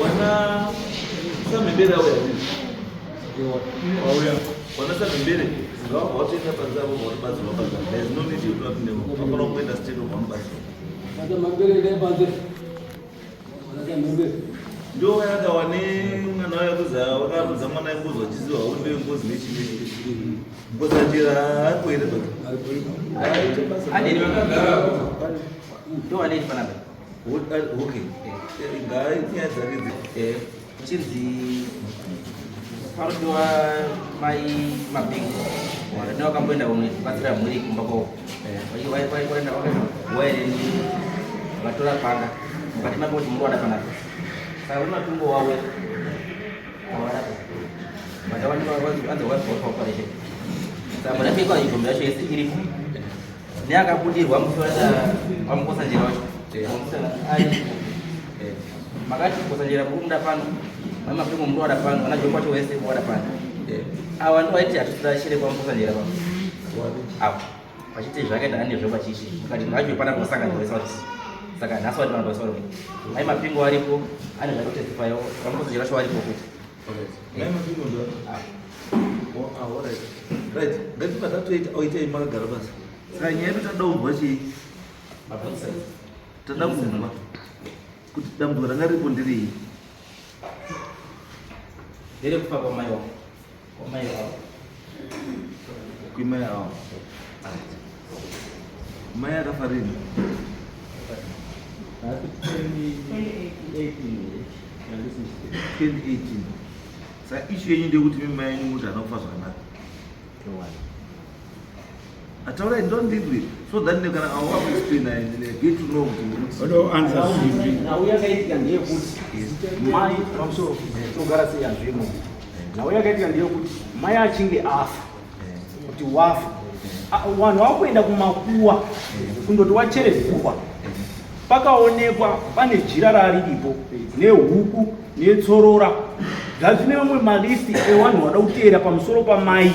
Wana samembere auya wauya. Wana samembere ngawabva watoenda panze apo vanobatsirwa panze. There is no need yekuti vapinde vafana kungoenda straight obva vanobatsirwa. Ndo wayaka wane mwana waya kuza wakarudza mwana yengozi wachiziva haunde ngozi nechi nechi. Ngozi achira aripo here baba? Aite basa. Adini vakagara ndo wane panapa. Okay. Ngai nyaya dzake dzi. Kuchinzi parodiwa mai Mabingo ne vakamboenda kunobatsira mhuri kumba kwavo, vaenda vakawaireni, vatora panga mukati make kuti muri wada panapa, saka uri matumbo wawe awadapo anzi waibva operation, saka mudapikwa igombe yacho yese iripo neakabudirwa musi waMukosanjera wacho aripo. Makati Mukosanjera muri kumuda pano, mai Mapingo muri wada pano, vana Jombo wacho wese wada pano. Ava ndo vaiti hatisida shere kwaMukosanjera pano avo vachiti zvakaenda handizvo vachichi mukati ngacho pana kusangana wese vati, saka nhasi vati vanhu vese vari mai Mapingo aripo, ane zvakutestifyawo, vaMukosanjera vacho varipo futi. Mai Mapingo ndo. Oh, ah, all right. Right. Ngatibva tatoita oitai makagara pasi. Saka nyaya yedu tada kunzwa chii? Tada kunzwa kuti dambudziko ranga riripo nderei? Nderekufa kwamai wavo, kwamai wavo. Kuimai avo. Mai akafa rini? 2018. Saka issue yenyu ndeyekuti mimi mai yenyu muti haana kufa zvakanaka. Ataurai ndondidwi so that ne kana awa explain I get to know kuti muri Odo answer zvipi? Nhau yakaitika ndeyekuti mai, pamusoro, tinogara sei hazvimo. Nhau yakaitika ndeyekuti mai achinge afa, kuti wafa, vanhu vakuenda kumakuwa kundoti wachere guva, pakaonekwa pane jira rariripo nehuku netsorora, zvazvine vamwe malisti evanhu vada kuteera pamusoro pamai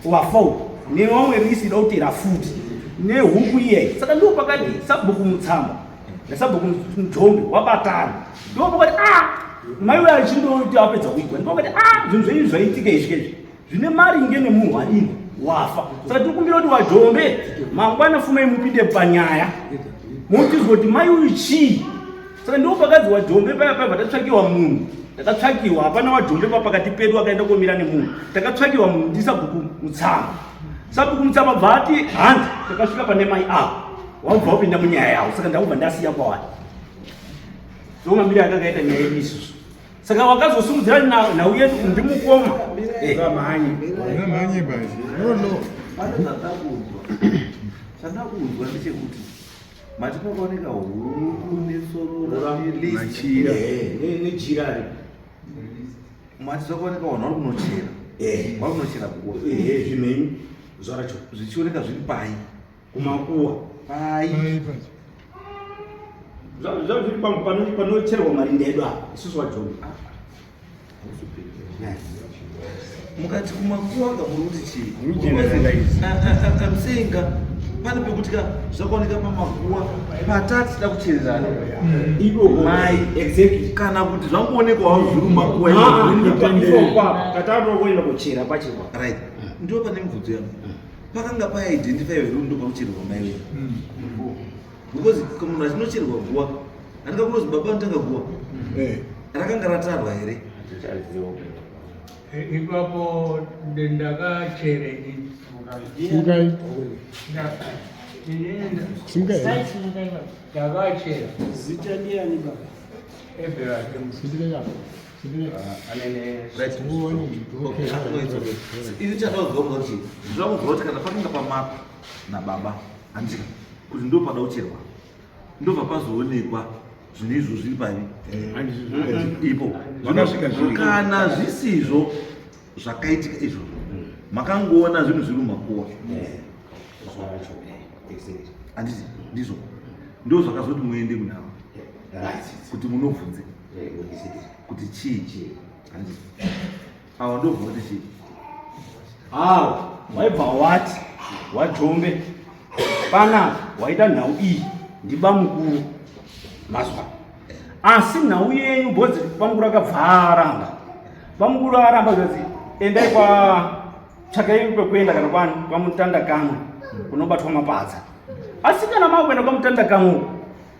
wafa uku, nevamwe list ida kuteera futi nehuku iyei. Saka ndo pakati sabhuku Mutsamba nesabhuku Mujombe wabatana, ndo pakati a mai uyo achindoti apedza kuigwa, ndo pakati a zvinhu zvenyu zvaitika izvi izvi zvine maringe nemunhu adini wafa. Saka tiri kumbira kuti waJombe mangwana fumai mupinde panyaya, mutizwa kuti mai uyu chii. Saka ndo pakadzi waJombe paya paya patatsvakiwa munhu, takatsvakiwa, hapana waJombe pa pakati pedu akaenda komira nemunhu. Takatsvakiwa munhu ndisabhuku Mutsamba. Sabhuku Mutsamba bva ati handi takasvika pane mai avo, wabva wapinda munyaya yavo, saka ndakubva ndasiya kwavari. Ndomambiri akakaita nyaya yedu isusu. Saka wakazosimudzira nhau yedu ndimukoma. Ngamhanye. Ngamhanye basi. No no. Pane zvandakunzwa. Chandakunzwa ndechekuti mati pakaoneka huku nesorora nelist. Machira. Nejira ripo. Mati zvakaoneka vanhu vari kunochera. Vari kunochera guva. Ehe, zvimenyu zvaracho. Zvichioneka zviri pai? Kumakuwa. Pai. Pai pacho. Zvazviri panocherwa marinda edu apa isusu vaJombe. Mukati kumakuwa ka muri kuti chii? Generalize. I'm saying ka pane pekuti ka zvakaoneka pamakuwa patati tida kuchererana Ikoko. Mai. Exactly. Kana kuti zvangoonekwawo zviri mumakuwa. Katava kuenda kuchera pachirwa. Right, ndo pane mibvunzo yangu. Pakanga paidentify here ndo pakuchererwa mai wedu? Because munhu achinochererwa guwa, handika kunozi baba anotanga guwa rakanga ratarwa here? Ipapo ndakachere inini. Simukai. Inini. Simukai. Ndakachera. Zita ndiani baba? Ebherahimu. Sindikai apa. Sindikai. Right. Okay. Ini chandaudzwa kuti ndinokuziva kuti kana pakanga pamapa nababa, handika kuti ndo pada kucherwa, ndobva pazoonekwa zvinhu izvo zviri pavi ipo. Zvakasvika zviri. Kana zvisizvo zvakaitika izvozvo, makangoona zvinhu zviri mumakuwa, handiti ndizvo? Ndo zvakazoti muende kunavo kuti munobvunze kuti chii, handiti? Ava ndobva kuti chii? Awo waibva wati waJombe panapa waita nhau iyi ndibamukuru mazwa. Asi nhau yenyu bhozi bamukuru akabva aramba. Bamukuru aramba zvanzi endai kwa tsvakai kwekuenda kana kwani kwamutanda kamwe kunobatwa mapadza. Asi kana makuenda kwamutanda kamwe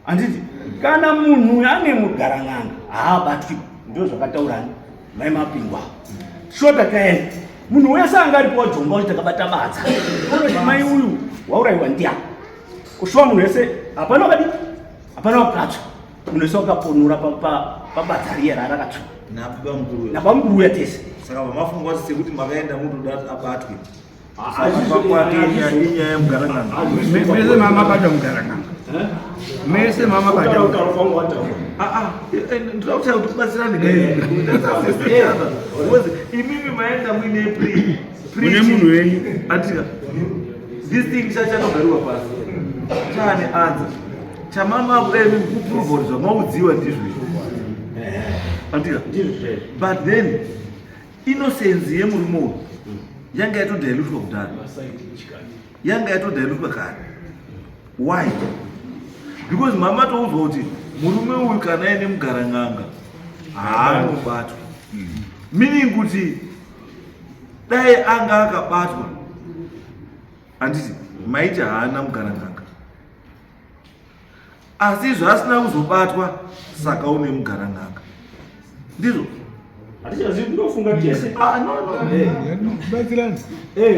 handiti kana munhu ane mugarang'anga haabatwi, ndizvo zvakataurani mai Mapingwa. Shota kaenda munhu wese anga aripo wajomba kuti takabata badza, unoti mai uyu waurayiwa ndiani? Kushuwa munhu wese hapana wakadii, hapana wakatsva, munhu wese wakaponora pabadza riya raarakatsva nabamukuru nabamukuru uya tese. Saka vamafunga kuti sekuti makaenda mutoda abatwe kwake inyaya yemugarang'anga. Mese mama bata mugarang'anga, mese mama bata. Ndoda kuti kuti kubatsirane because imimi maenda muine pre Mune munhu wenyu. Atika this thing chachanogariwa pasi chaane anza chamama kudai mimi kuprova kuti zvamaudziwa ndizvo izvi, atika. But then innocence yemurume uyu yanga yatodilutwa kudhara, yanga yatodilutwa kare. Why? Because mama toudzwa kuti murume uyu kana aine mugarang'anga haanobatwa, meaning kuti dai anga akabatwa, handiti maiti haana mugarang'anga, asi zvaasina kuzobatwa saka une mugarang'anga, ndizvo? Hatichazivi, ndinofunga tese. Ah, no. Kubatsirana.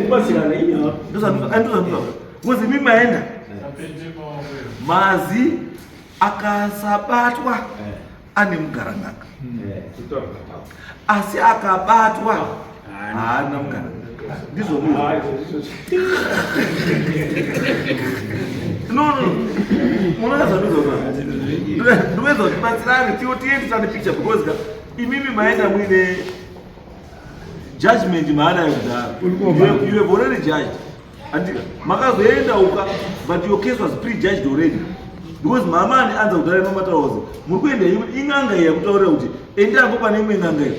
Kubatsirana inyaya. Ndozvandotaura because imi maenda mazi akasabatwa ane mugarang'anga, asi akabatwa haana mugarang'anga, ndizvo? No, munoona zvandinotaura, ndinoedza kuti tibatsirane tiwo tiendesane picture because ka imimi maenda muine judgment maanayo kudhara. You have already judged, andika makazoenda uka, but your case was prejudged already because mama ane anza kudhara imamataura kuti muri kuenda imwe in'anga iya yakutaurira kuti endapo pane imwe n'anga iyi,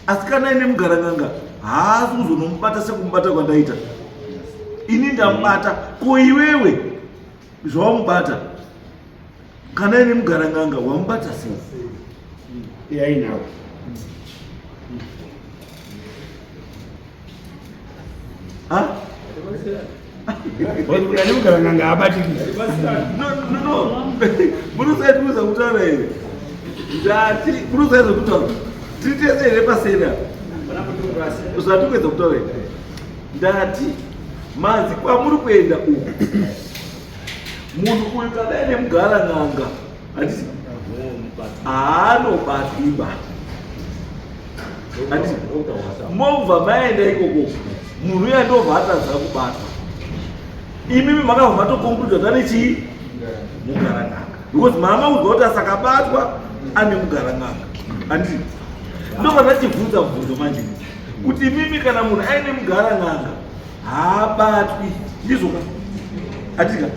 asi kana ine mugarang'anga haasi kuzonomubata sekumubata kwandaita ini. Ndamubata ko iwewe zvawamubata kana ine mugarang'anga wamubata sei? Yainawo. Ha? Ane mugarang'anga abatiki. No, munosaituza kutaura here? Ndati munosaiza kutaura, tiri tese here paseri apa? Zvatikuedza kutaura here? Ndati mazi kwamuri kuenda uku, munhu uyu kana aine mugarang'anga, handiti haanobatwiba, handiti mobva maenda ikoko, munhu uya ndobva atadza kubatwa, imimi makabva matoconcluda kuti ane chii? Mugarang'anga, because mama udzwa kuti asakabatwa ane mugarang'anga, handiti? Ndobva ndachibvunza mubvunzo manje kuti imimi kana munhu aine mugarang'anga haabatwi, ndizvo ka? Atika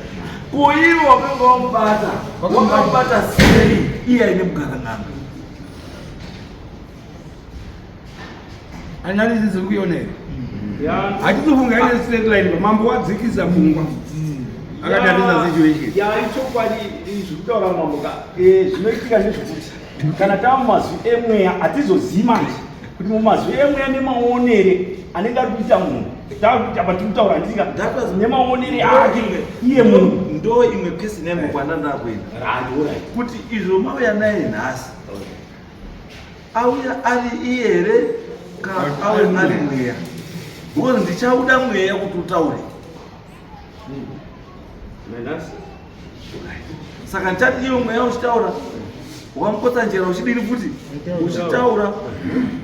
ko iwe wakanga wamubata, wakamubata sei iye aine mugarang'anga? Analysis iri kuiona here? Hatitofunga ine straight line. Mambo wadzikisa pfungwa akatarisa situation. Ya, ichokwadi zviri kutaura mambo ka. Zvinoitika ndezvekuti kana tava mumazwi emweya hatizozivi manje kuti mumazwi emweya nemaonere anenge ari kuita munhu takuti apa tiri kutaura handitika nemaonere ake iye munhu. Ndo imwe question yangu kwanda ndakuenda kuti izvo mauya naye nhasi auya ari iye here kana auya ari mweya? Because ndichauda mweya kuti utaure. Saka ndichati iwe mweya uchitaura, waMukotsanjera uchidini futi uchitaura,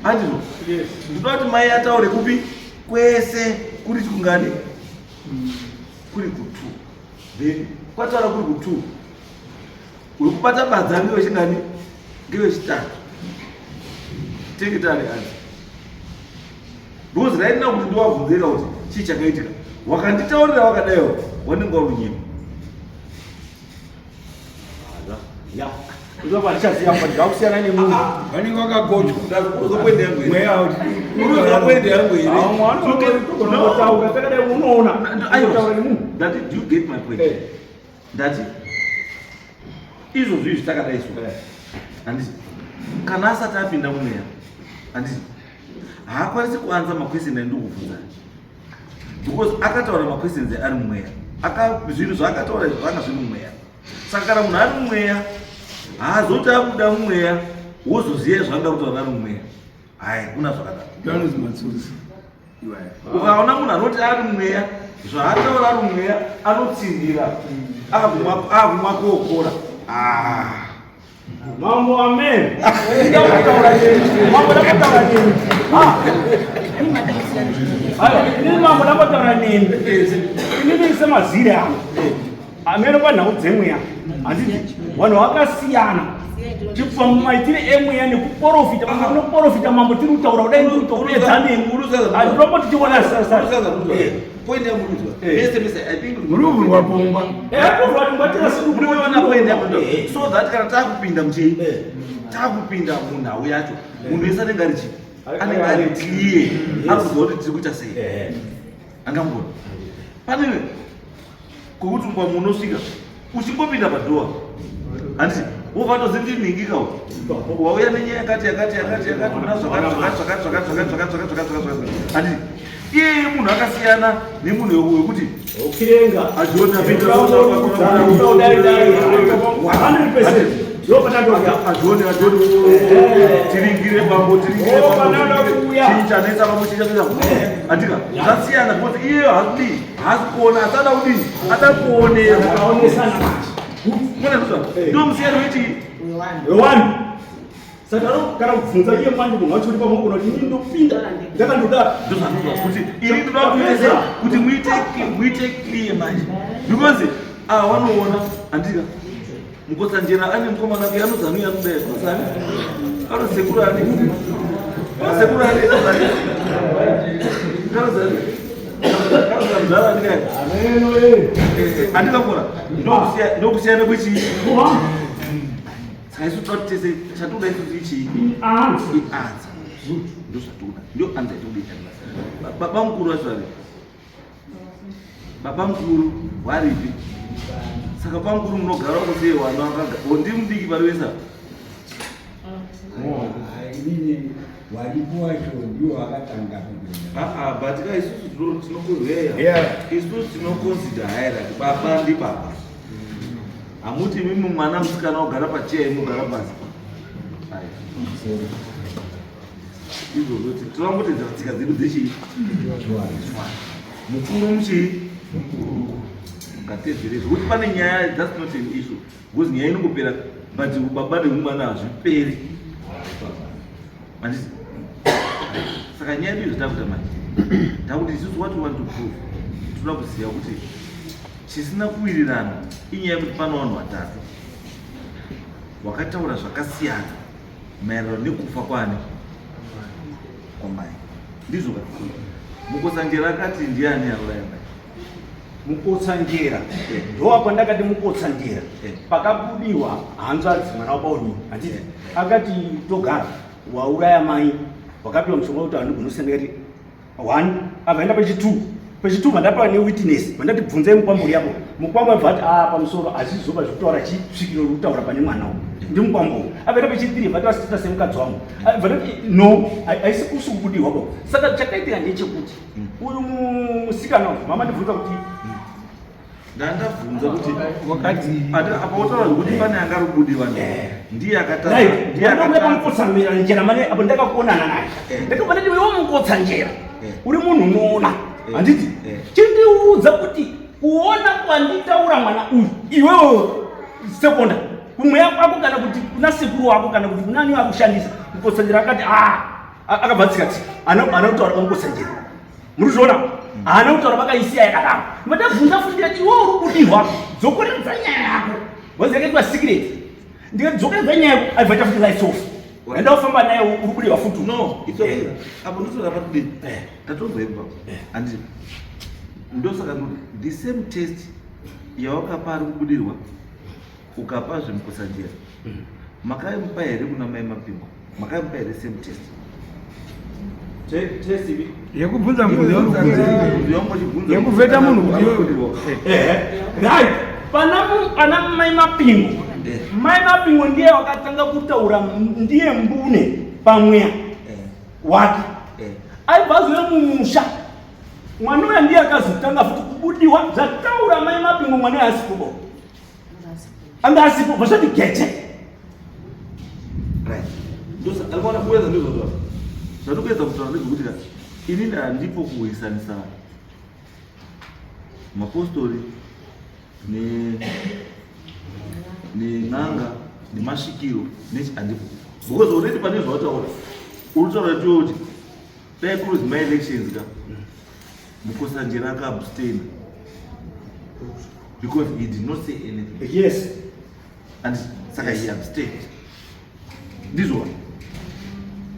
handizvo? Ndinoda kuti mai ataure kupi kwese kuri kungani kuri ku2, then kwataura kuri ku2, uri kubata badza ngewechingani? Ngewechitatu. Tenge tane anzi because right now kuti ndiwabvunzeka kuti chii chakaitika, wakanditaurira wakadaiwo wanenge warunyima. Ya, ipapo handichaziva but zvakusiyana nemunhu. Vanenge vakagochwa. Unozokwenda yangu here? Mweya. Unozokwenda yangu here? Taura takadai, unoona taura nemunhu. Ndati, do you get my point? Ndati izvozvo izvi takadai so. Handiti kana asati apinda mumweya, handiti haakwanisi kuanza maquestion andikubvunza, because akataura maquestions ari mumweya. Zvinhu zvaakataura izvo zvanga zviri mumweya. Saka kana munhu ari mumweya, haazoti abuda mumweya wozoziva zvaanoda kutaura ari mumweya. Hai, kuna zvakadaro. Ndanozi matsotsi iwaya. Ukaona munhu anoti ari mumweya, zvaataura ari mumweya anotsinhira akumwa kokora. Ah. Mambo, amen. Ndakutaura nemi. Mambo, ndakutaura nemi. Ah. Aiwa, inini mambo ndakutaura nemi. Inini semazire angu. Ameno panhau dzemweya. Handiti vanhu vakasiyana. Chibva mumaitire emweya nekuporofita. Vamwe vanoporofita, mambo, tiri kutaura kudai, ndiri kutopedza nemi. Handirombo tichiona sasa. Point yamuruzwa mese mese, I think. Muruvhurwa pfungwa. Muriona point yamurudzwa, so that kana takupinda muchii, takupinda munhau yacho, munhu wese anenge ari chii, anenge ari clear, akuziva kuti tiri kuita sei. Angamugona pane kwekuti pamunosvika uchingopinda padoor, handiti wobva tozindinhingika wauya nenyaya yakati yakati yakati yakati, una zvakati zvakati zvakati zvakati zvakati zvakati zvakati zvakati zvakati, handiti iyeye munhu akasiyana nemunhu wekuti Ukirenga. Ajiona apinda. Udai dai. 100%. Ndo panandoga. Ajione, ajione, tiringire bambo, tiringire Oh, bambo, pananoda tiringire. kuuya. Chii chanetsa bambo, chii chanetsa? Andika zvasiyana, because iyeyo haasi haasi kuona, asi ada kudini? Ada kuonerwa. Akaonesana manje. Mona zva ndo musiyano wechi Wewani. Saka kana kubvunza iye manje munhu wacho uri pamwe kuti inini ndopinda ndakandodaro. Ndozvandinoda kuti ini ndoda kuite sei kuti muite clear manje, because ava vanoona, andika Mukotsanjera ane mukomana ke anozani anodai anozani anosekuru ani anosekuru ani anozani kanozani kanozani ani kai. Ameno eh. Andika kuona ndokusiyana kwechii. Saka isu toda kuti tese chatoda isusu ichii? Answer. Ianswer, ndozvatoda, ndio answer yatikuda. Baba mukuru vacho vari, baba mukuru waripi? Saka baba mukuru munogara kusei? Wana vakaga ndi mudiki pari wesa. Inini waripo wacho ndiwo wakatanga kuenda. Aa, but ka isusu tinokozeya. Isusu tinoconsider hierarchy, baba ndi baba. Hamuti mimi mwana musikana wogara pacheya, imugara pasi. Aiwa. Izvozvo tinongotedzera tsika dzedu dzechii, mukuru muchii, ngatedzere zvekuti pane nyaya, that's not an issue, because nyaya inongopera, but ubaba neumwana hazviperi, handiti? Saka nyaya yedu izvo takuita manje, takuti isusu what we want to prove, toda kuziva kuti chisina kuwirirana inyaya yekuti pane vanhu vatatu wakataura zvakasiyana maererano nekufa kwani, kwamai. Ndizvo ka? Mukotsanjera akati ndiani auraya mai? Mukotsanjera ndoapa ndakati Mukotsanjera pakabudiwa hanzvadzi mwana wapaoni, handiti? Akati togara wauraya mai, wakapiwa mushonga kuti handigona. Ndikati one, abva pechi two, pechi two vandapa newitness, vandati bvunzai mukwambo yapo. Mukwambo abva ati a pamusoro hazvizoba zvekutaura chisvikiro rikutaura pane mwana uyu ndimukwambo. Abva pechi three vati vasita semukadzi wangu, abva tati no, haisi kusi kubudiwa bo. Saka chakaitika ndechekuti uyu musikana uyu, mama ndibvunza kuti Ndandabvunza kuti Wakati apa wotaura zvekuti pane anga ari kubudiwa ndiye akatadza. Right. Ndiye Ndakakuya akatadza. pamukotsanjera njera mane apo ndakakuonana naye. Ndakabva ndati iwe Mukotsanjera uri munhu unoona, handiti? Chindiudza kuti kuona kwanditaura mwana uyu, iwewe sekonda kumweya kwako kana kuti kuna sekuru wako kana kuti kunani akushandisa. Mukotsanjera akati a akabva tsika tsika ana kutaura pamukotsanjera, muri zviona, haana kutaura, vakaisiya yakadaro. Ndabvunza futi ndikati iwe uri kudirwa, dzokoredza nyaya yako, wazi yakaitwa secret. Ndikadzokeredza nyaya yako, aibva ita futi lights off, enda kufamba naye uri kudiwa futi. No, it's okay. Apo ndosaka patidini tatonzwa ipapo, handiti? Ndosaka ndoti the same test yawakapa ari kubudirwa, ukapa zveMukotsanjera, makaimupa here kuna mai Mapingo? Makaimupa here same test? Test ipi? Yekubvunza mubvunzo yauri kubvunza. Yekuvheta munhu kuti Right, pana mai Mapingo. Mai Mapingo ndiye wakatanga kutaura, ndiye mbune pamweya wake. Aibva azouya mumusha, mwana uya ndiye akazotanga futi kubudiwa. Zvataura mai Mapingo, mwana uya asipo, anga asipo, vasati geche. Right, ndosaka kuedza, ndizvozvo zvatikuedza kutaura, ndezvekuti ka inini handipo kuwisanisa mapostori nen'anga nemasvikiro nechi, handipo, because already pane zvawataura, uri kutaura tiwe kuti dai kuruzi maelections ka Mukosanjera akaabstain because he did not say anything. And saka he abstained, ndizvo?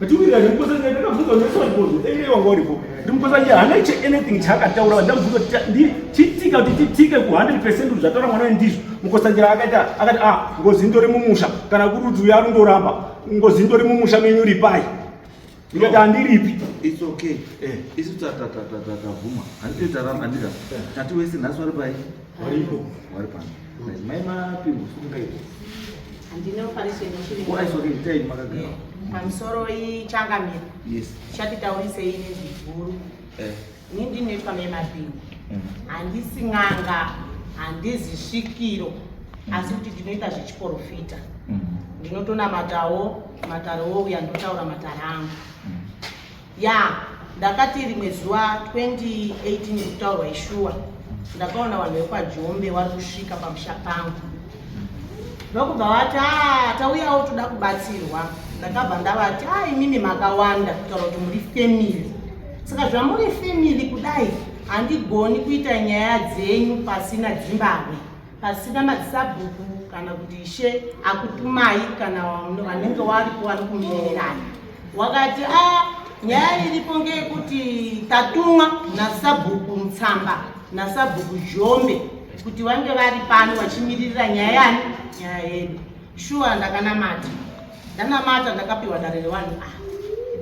Patiwirira ndiMukosanjera, ndakabvunza nesangozo eire wanga uripo. NdiMukosanjera haana che anything chaakataura. Ndamubvunza kuti chitika kuti titike ku 100% kuti zvataura mwana uyu ndizvo. Mukosanjera akaita akati, ah, ngozi indori mumusha, kana kuri kuti uyo arundoramba ngozi indori mumusha menyu, ripai. Ndikati handiripi. It's okay. Isu tabvuma, handiti? Taramba, handika? Tati wese nhasi wari pai? Waripo. Wari pano. Right, mai Mapingo, sungaiko. Handinofanise. Oh, it's okay, itai makagara. Pamusoro, ichangamiro. Yes. Chatitaurisei nezwi guru. Ini ndinoitwa mai Mapingo. Handisi n'anga, handizi svikiro, asi kuti ndinoita zvechiprofita. Ndinotonamatawo matare ouya, ndotaura matare angu. Ya, ndakati rimwe zuva 2018, kutaurwa ishuwa, ndakaona vanhu vekwaJombe vari kusvika pamusha pangu, ndokubva vati, "Ah, tauyawo, toda kubatsirwa." Ndakabva ndavati, "A, imimi makawanda, kutaura kuti muri family, saka zvamuri family kudai, handigoni kuita nyaya dzenyu pasina dzimbahwe, pasina madzisabhuku kana kuti ishe akutumai kana vanenge varipo vanokumirirani." Wakati, "A, nyaya iripo ngeyekuti tatumwa nasabhuku Mutsamba nasabhuku Jombe kuti vange vari pano vachimiririra nyaya yani, nyaya yedu." Shuwa, ndakanamata, ndanamata, ndakapiwa dare revanhu ava,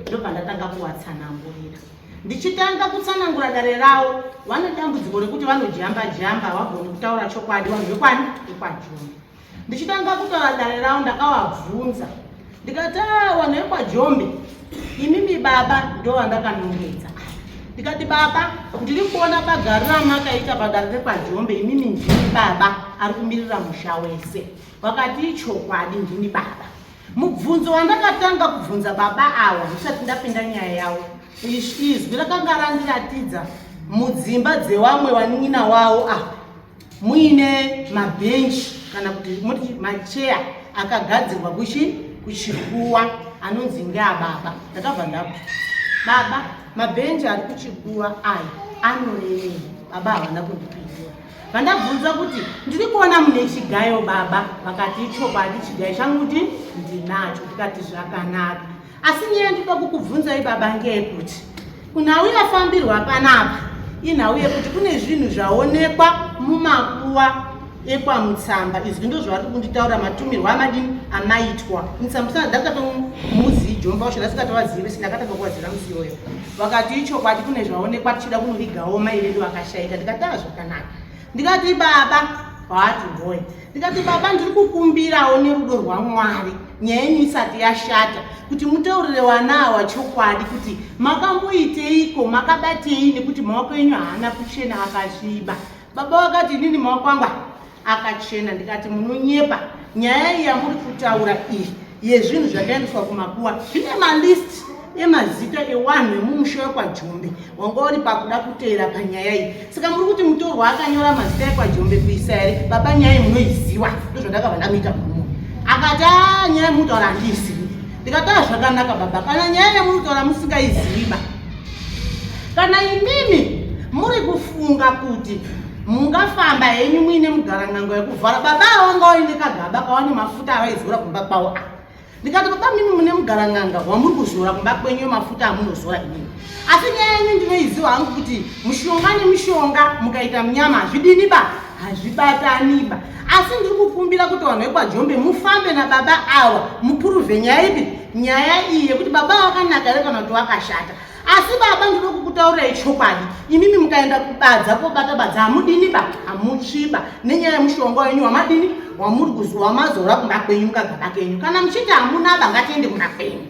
ndobva ndatanga kuvatsanangurira. Ndichitanga kutsanangura dare ravo, vane dambudziko rekuti vanojamba jamba, havagoni kutaura chokwadi, vanhu vekwani, vekwaJombe. Ndichitanga kutaura dare ravo, ndakavabvunza ndikati, "Ah, vanhu vekwaJombe, imimi baba," ndo vandakanongedza, ndikati, "Baba, ndiri kuona pagaro ramakaita padare rekwaJombe, imimi ndini baba ari kumirira musha wese." Vakati, "Ichokwadi, ndini baba." Mubvunzo wandakatanga kubvunza baba awa ndisati ndapinda nyaya yavo, izwi rakanga randiratidza mudzimba dzewamwe vanin'ina wavo apa muine mabhenji kana kuti muti macheya akagadzirwa kuchi kuchikuwa anonzi ngeababa. Ndakabva ndabva, "Baba, mabhenji ari kuchikuwa aya anorevei?" Baba havana kundipindura. Vandabvunza kuti, "Ndiri kuona mune chigayo, baba." Vakati, "Ichokwadi, chigayo changu kuti ndinacho." Ndikati, "Zvakanaka, asi nyaya ndinoda kukubvunzai baba ngeyekuti kunhau yafambirwa panapa inhau yekuti kune zvinhu zvaonekwa mumakuwa ekwaMutsamba. Izwi ndo zvavari kunditaura, matumirwo amadini amaitwa Mutsamba. Ndakatomuzi Jomba wacho ndasingatovazivi, sindakatanga kuvazira musi iyoyo. Vakati, "Ichokwadi, kune zvaonekwa, tichida kunovigawo mai vedu vakashaika." Ndikati, "A, zvakanaka." Ndikati, "Baba," waati boy, ndikati, "Baba, ndiri kukumbirawo nerudo rwaMwari, nyaya yenyu isati yashata, kuti mutaurire vana ava chokwadi kuti makamboiteiko, makabatei, nekuti maoko enyu haana kuchena, akasviba." Baba vakati, "Inini maoko angu akachena." Ndikati, "Munonyepa. Nyaya iyi yamuri kutaura iyi yezvinhu zvakaendeswa kumakuwa, zvine malist emazita ewanhu emumusha wekwaJombe wanga uri pakuda kuteera panyaya iyi. Saka muri kuti mutorwa akanyora mazita ekwaJombe kuisa here? Baba, nyaya iyi munoiziwa." Ndozvandakabva ndamuita mumu. Akati, "A, nyaya yemutaura handiizivi." Ndikati, "A, zvakanaka baba, kana nyaya yamuri kutaura musingaizivi ba, kana imimi muri kufunga kuti mungafamba henyu muine mugaran'ango yekuvhara," baba ava vanga vaine kagaba kawane mafuta avaizora kumba kwavo. A, ndikati, "Baba, mimi mune mugaran'anga wamuri kuzora kumba kwenyu, mafuta amunozora imimi, asi nyaya yenyu ndinoiziva hangu kuti mushonga nemishonga mukaita munyama hazvidini ba, hazvibatani ba. Asi ndiri kukumbira kuti vanhu vekwaJombe mufambe nababa ava, mupuruvhe nyaya ipi, nyaya iyi yekuti baba vakanaka here kana kuti vakashata." Asi baba ndinoda kukutaurirai chokwadi, imimi mukaenda kubadza kobata badza hamudini ba, hamutsviba nenyaya yemushonga wenyu wamadini wamuri kuzi wamazora kumba kwenyu mukagaba kenyu. Kana muchiti hamuna ba, ngatiende kumba kwenyu.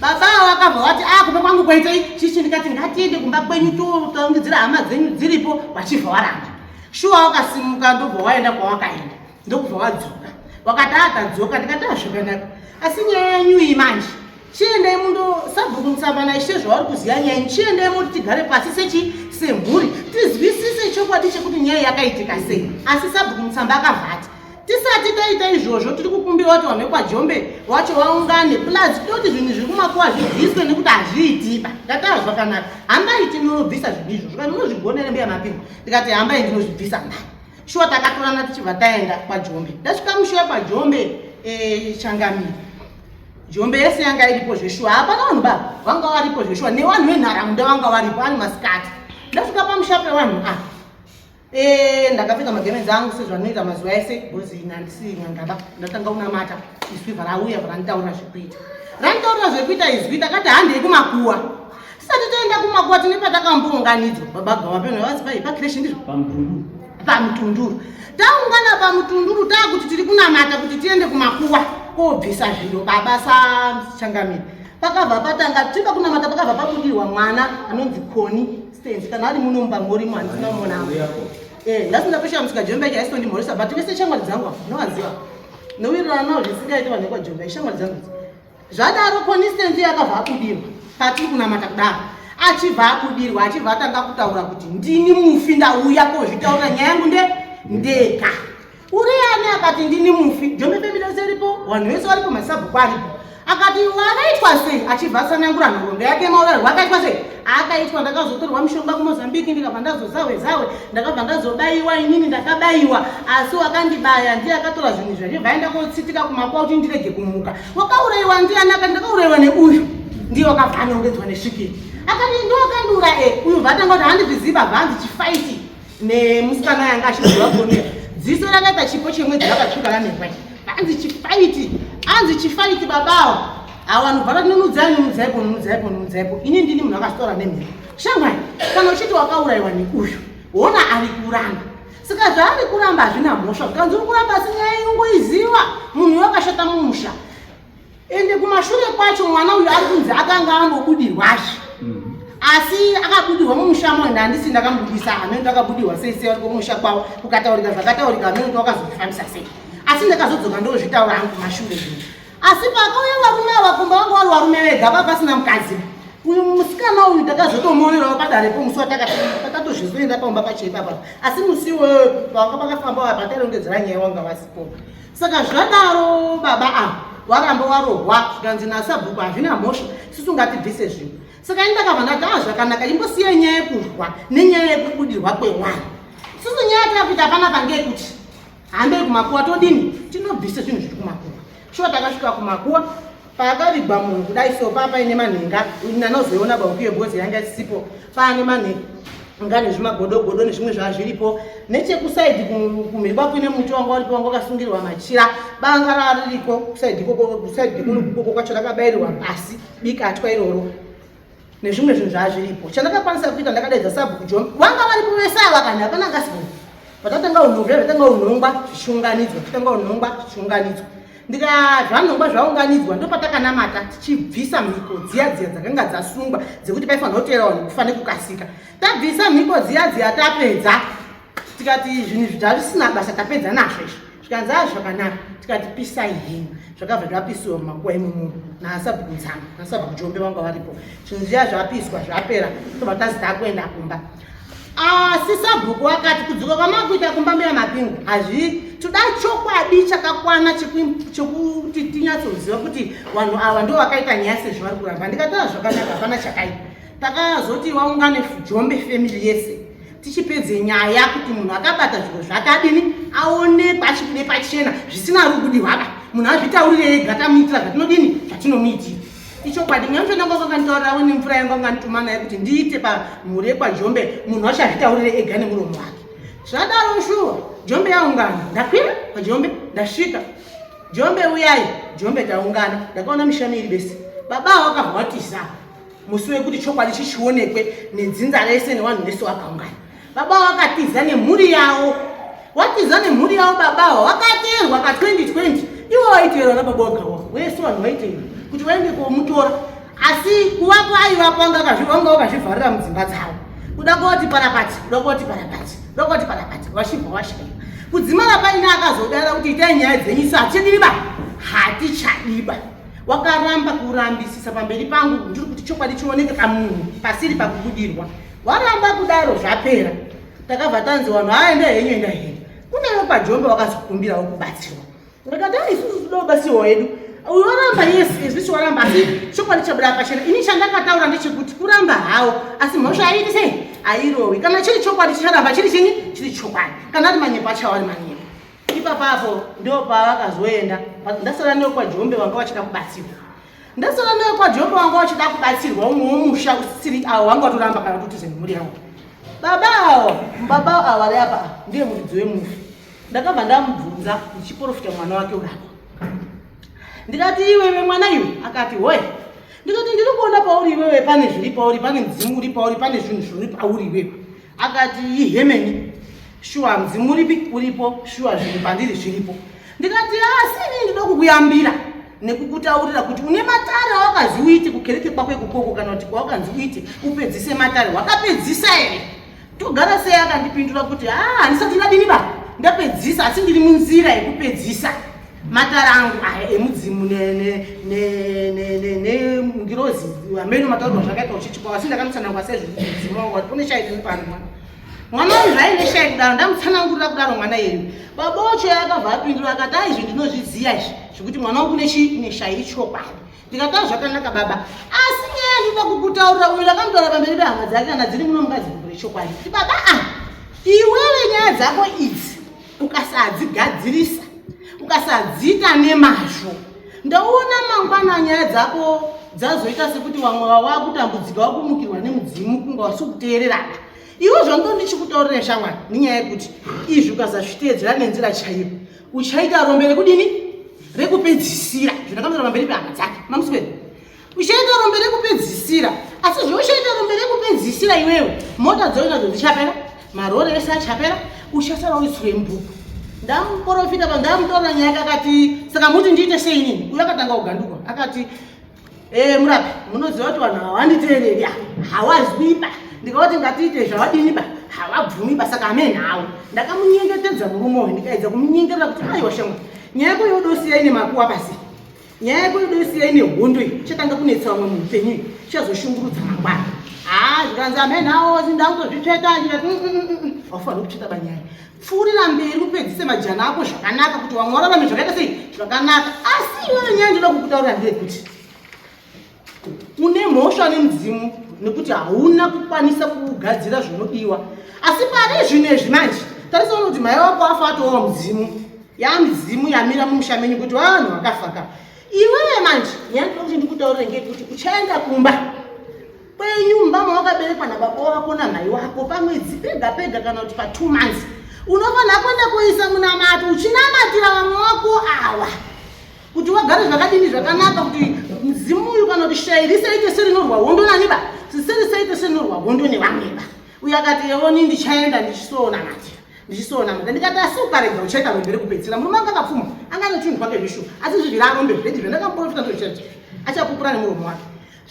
Baba avo vakabva vati ah, kumba kwangu kwaitei chichi? Ndikati ngatiende kumba kwenyu totaungidzira hama dzenyu dziripo, vachibva waramba. Shuwa wakasimuka ndobva waenda kwawakaenda ndokubva wadzoka, wakati atadzoka. Ndikati azvakanaka, asi nyaya yenyu iyi manje chiendai mundo sabhuku Mutsamba naishe zvavari kuziva nyaya yenyu, chiendai muti tigare pasi sechi semhuri tizwisise chokwadi chekuti nyaya yakaitika sei. Asi sabhuku Mutsamba akavhati tisati taita izvozvo tiri kukumbira kuti vanhu vekwaJombe wacho vaungane, plus toti zvinhu zviri kumakuwa zvibviswe nekuti hazviitiba. Ndataura zvakanaka, hambai tinobvisa zvinhu izvozvo kana munozvigona here mbuya Mapingo? Ndikati hambai ndinozvibvisa mbai. Shuwa takatorana tichibva taenda kwaJombe. Ndasvika mushuwa kwaJombe changamire, Jombe yese yanga iripo zveshuwa, hapana vanhu baba vanga varipo zveshuwa, nevanhu venharaunda vanga varipo ari masikati. Ndasvika pamusha pevanhu ava, ndakapfeka magemenzi angu sezvanoita mazuva ese because ini handisi n'angaba. Ndatanga kunamata, izwi bva rauya bva randitaurira zvekuita, randitaurira zvekuita izwi. Takati handei kumakuwa. Tisati taenda kumakuwa tine patakambounganidzwa baba Gawa peno vazi pai pakreshi ndizvo pamutunduru. Taungana pamutunduru taakuti tiri kunamata kuti tiende kumakuwa kobvisa zviro baba sachangamire. Pakabva patanga tiri pakunamata, pakabva pabudirwa mwana anonzi Koni Stens. Kana ari muno mupamorimo handisina kumuona. Ndasi ndatoshamisika, Jombe yacho haisitondimhoresa, but vese shamwari dzangu ava ndinovaziva, nowirirana navo zvisingaiti. Vanhu vekwaJombe ishamwari dzangu idzi. Zvadaro Constance yakabva abudirwa patiri kunamata kudaro, achibva abudirwa achibva atanga kutaura kuti ndini mufi, ndauya kozvitaurira nyaya yangu nde ndega. Uri ani? Akati ndini mufi. Jombe family yose iripo, vanhu vese varipo, masabhuku aripo. Akati wakaitwa sei? Achibva atsanangura nhoroondo yake maurayirwo akaitwa sei akaitwa. Ndakazotorwa mushonga kuMozambique, ndikabva ndazozawe zawe, ndakabva ndazobayiwa. Inini ndakabayiwa, asi wakandibaya ndiye akatora zvinhu izvi achibva aenda kotsitika kumakuwa kuti ndirege kumuka. Wakaurayiwa ndiani? Akati ndakaurayiwa neuyu, ndiye wakabva anongedzwa nesvikiri. Akati ndiwakandiura e uyu. Bvatanga kuti handizviziva, bvanzi chifaiti nemusikana yanga achiziva kone dziso rakaita chipo chemwedzi rakatsvuka ranehwa. Anzi chifaiti, anzi chifaiti babawo awa nobva rati nunudzai, nunudzaipo, nunudzaipo, nunudzaipo. Ini ndini munhu akazvitora nemhiko. Shamwari, kana uchiti wakaurayiwa neuyu, wona ari kuramba, saka zvaari kuramba hazvina mhosva. Zvikanzi uri kuramba, asi nyaya inongoiziva munhu wakashata mumusha. Ende kumashure kwacho mwana uyu ari kunzi akanga ambobudirwazve, asi akabudirwa mumusha mo, ende handisi ndakamubudisa, hameno akabudirwa sei sei variko kumusha kwavo, kukataurika zvakataurika, hameno kuti wakazozvifambisa sei. Asi ndakazodzoka ndozvitaura hangu kumashure zvino. Asi pakauya varume ava kumba, vanga vari varume vega, pa pasina mukadzi. Uyu musikana uyu takazotomuonerawo padarepo musi watakatozvizoenda pamba pacho ipapa, asi musi iwoyo panga pakafamba patarongedzera nyaya wanga vasipo. Saka zvadaro baba ava waramba warohwa, zvikanzi nasabhuku hazvina mhosva, isusu ngatibvise zvinhu. Saka ini ndakabva ndati a zvakanaka, imbosiyai nyaya yekurwa nenyaya yekubudirwa kwemwana. Isusu nyaya yatakuita panapa ngeyekuti hambei kumakuwa, todini, tinobvise zvinhu zviri kumakuwa. Shuwa takasvika kumakuwa paakavigwa munhu kudai so, paa paine manhenga nanozoiona baukiyo bhozi yanga isipo, paane manhenga nezvimagodogodo nezvimwe zvazviripo. Nechekusaidhi kumhiri kwakuine muti wanga uripo, wanga wakasungirwa machira, banga raririko kusaidhi ikoko, kusaidhi ikoko kwacho rakabayirirwa pasi bikatwa iroro nezvimwe zvinhu zvazviripo. Chandakakwanisa kuita, ndakadaidza sabhuku John, vanga varipo vese ava, kana hapana angasipo. Patatanga unhongwa, zvatanga unhongwa zvichiunganidzwa, titanga unhongwa zvichiunganidzwa, ndikazvanhongwa zvaunganidzwa, ndopatakanamata tichibvisa mhiko dziya dziya dzakanga dzasungwa dzekuti paifanira kutera vanhu kufa nekukasika. Tabvisa mhiko dziya dziya, tapedza, tikati zvinhu izvi zvavisina basa, tapedza nazvo izvi. Zvikanzi a zvakanaka. Tikati pisai henyu. Zvakabva zvapisiwa mumakuwa imomo nasabhuku Mutsamba nasabhuku Jombe vanga varipo. Zvinhu zviya zvapiswa, zvapera, tobva tazi takuenda kumba. Asi sabhuku akati kudzoka kwamakuita kumba mbuya Mapingo hazvi, toda chokwadi chakakwana chekuti tinyatsoziva kuti vanhu ava ndo vakaita nyaya sezvo vari kuramba. Ndikataura zvakanaka, hapana chakaipa. Takazoti waungane Jombe family yese tichipedze nyaya kuti munhu akabata zviro zvakadini aonekwa achibude pachena zvisina rubudirwaba, munhu azvitaurire ega, tamuitira zvatinodini zvatinomuitira. Ichokwadi mweya wakanditaurirawo nemvura yangu angandituma naye kuti ndiite pamhuri yekwaJombe, munhu wacho azvitaurire ega nemuromo wake. Zvadaro shuwa Jombe yaungana, ndakwira paJombe, ndasvika, Jombe uyai, Jombe taungana. Ndakaona misha miiri bese, baba avo vakabva watiza. Musi wekuti chokwadi chichionekwe nedzinza rese nevanhu vese vakaungana. Baba vakatiza nemhuri yavo. Watiza nemhuri yavo baba ava vakateerwa ka 2020. Ivo vaiteerwa nababa wagawa. Wese vanhu vaiteerwa kuti vaende komutora. Asi kuvapo aivapo vanga vakazvivharira mudzimba dzavo. Kuda koti parapati, kuda koti parapati, kuda koti parapati, vachibva vashaiwa. Kudzimara paine akazodara kuti itai nyaya dzenyu isu hatichadiba. Hatichadiba. Wakaramba kurambisisa pamberi pangu ndiri kuti chokwadi chioneke pamunhu pasiri pakubudirwa. Waramba kudaro zvapera. Takabva tanzi vanhu haa enda henyu enda henyu. Kune vekwaJombe vakazokumbirawo kubatsirwa. Ndikati ah isusu toda kubatsirwa hedu. Uyu waramba yes izvisi waramba asi chokwadi chabuda pachena. Ini chandakataura ndechekuti kuramba hawo asi mhosva haiiti sei? Hairowi. Kana chiri chokwadi chicharamba chiri chinyi? Chiri chokwadi. Kana ari manyepo achawa ari manyepo. Ipapapo ndo pavakazoenda ndasara nekwaJombe vanga vachida kubatsirwa. Ndasara nekwaJombe vanga vachida kubatsirwa umwe womusha usisiri avo vanga vatoramba kana kuti utize nemhuri yavo. Baba avo, baba avo vari apa ndiye muridzi wemufi. Ndakabva ndamubvunza ndichiporofita mwana wake urapo. Ndikati iwewe mwana iwe, akati hoye. Ndikati ndiri kuona pauri iwewe pane zviri pauri, pane mudzimu uri pauri, pane zvinhu zviri pauri iwewe. Akati ihemeni, shuwa mudzimu uripi uripo, shuwa zvinhu pandiri zviripo. Ndikati asi inini ndinoda kukuyambira nekukutaurira kuti une matare awakazi uite kukereke kwako ikokoko kana kuti kwawakanzi uite upedzise matare, wakapedzisa here? Togara sei? Akandipindura kuti ah, handisati ndadini ba ndapedzisa, asi ndiri munzira yekupedzisa matare angu aya emudzimu nengirozi amene mataurwa zvakaita uchichikwa, asi ndakamutsanangura sezvo mudzimu wangu wati une shai pano mwana mwana uyu zvaine shai kudaro, ndamutsanangurira kudaro mwana iyeyu. Baba wacho akabva apindura akati ah, izvi ndinozviziva izvi zvekuti mwana wangu neshai ichokwadi. Ndikati ah, zvakanaka baba, asi nyaya ndinoda kukutaurira uyu ndakamutaura pamberi pehama dzake kana dziri muno mukadzi chokwadi kuti baba ah, iwewe nyaya dzako idzi ukasadzigadzirisa ukasadziita nemazvo ndaona mangwana nyaya dzako dzazoita sekuti vamwe wakutambudzika wakumukirwa nemudzimu kunga wasikuteererana. Iwe zvandoo ndichikutaurira shamwari nenyaya yekuti izvi ukasazviteedzera nenzira chaiyo uchaita rombe rekudini rekupedzisira. Zvindakamutaura pamberi pehama dzake mamuswedi uchaita rombe rekupedzisira, asi zveuchaita rombe rekupedzisira iwewe mota dzayo nadzo dzichapera, marori ese achapera, uchasara uri tswembuku. Ndamuprofita pa ndamutaura nyaya yake akati saka muti ndiite sei inini? Uyo akatanga kuganduka akati murapi munoziva kuti vanhu havanditeereri hawazwi ba, ndikavati ngatiite zvavadini ba havabvumi ba, saka amene hawo. Ndakamunyengetedza murume uyu ndikaedza kumunyengerera kuti aiwa shamwa nyaya yako yodosiya ine makuwa pasi, nyaya yako yodosiya ine hondo iyi ichatanga kunetsa vamwe muupenyu iyi ichazoshungurudza mangwana. Haa zvikanzi amene hawo ndakutozvitsveta. Ndikati haufaniri kutsveta banyaya, pfuurira mberi upedzise majana ako zvakanaka kuti vamwe vararame zvakaita sei zvakanaka. Asi iwewe nyaya ndinoda kukutaurira ndeyekuti une mhosva nemudzimu nekuti hauna kukwanisa kugadzira zvinodiwa. Asi pari zvino izvi manje tarisa kuti mai wako afa atowa mudzimu yamidzimu yamira mumusha menyu kuti vanhu vakafa ka. Iwewe manje nyaya ndinoda kuti ndikutaurire ngeyekuti uchaenda kumba kwenyu mumba mawakaberekwa nababa wako namai wako pamwedzi pega pega kana kuti pa 2 months unofanira kuenda kuisa munamato uchinamatira vamwe wako awa kuti wagare zvakadini zvakanaka, kuti mudzimu uyu kana kuti shai risaite serinorwa hondo nani ba, serisaite serinorwa hondo nevamwe ba. Uyu akati yewoni ndichaenda ndichisonamatira ndichisonamata. Ndikati asi ukarega uchaita rombe rekupedzisira. Murume anga akapfuma anga ane chinhu kwake zvishuwa, asi izvi zviri arombe zvedi zvandakamuprofita ndozvichaita achapupura nemuromo wake.